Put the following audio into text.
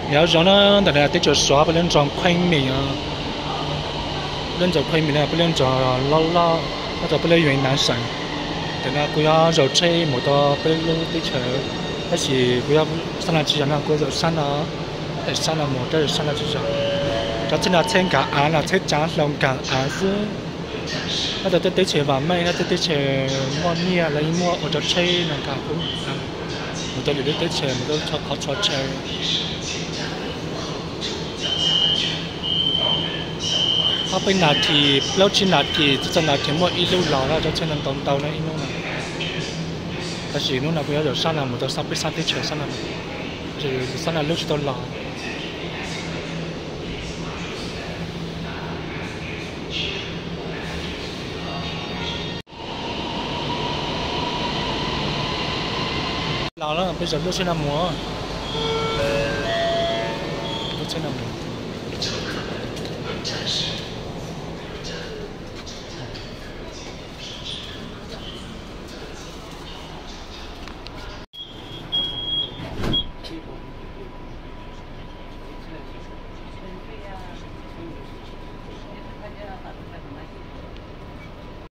Nyob zoo na, ntawm no teb chaws Suav peb lub nroog Khueej Mim, lub nroog Khueej Mim no peb lub nroog loj loj, nyob rau peb lub yuav nav seem. Ntawm no kuv yuav zaum tsheb mus rau peb lub teb chaws, tab sis kuv yuav sab no tsis yog no, kuv zaum sab no, sab no mus rau sab no tsis yog. Cov tsheb no tsheb nkag av no, tsheb tsav hlau nkag av xwb. Nyob rau tej teb chaws vam meej, nyob tej teb chaws muaj nyiaj los yeej muaj ua cov tsheb no nkag mus rau lwm lub teb chaws, mus rau qhov txhua chaw. Ob peb nas this, plaub tsib nas this, tsib rau nas this muaj ib lub los na, cov tsheb no ntau ntau na ib hnub no. Tab sis hnub no kuv yuav zaum sab no mus rau sab peb sab teb chaws sab no, sab no lub tsis tau los. Los peb zaum lub tsheb no mus, lub tsheb no mus.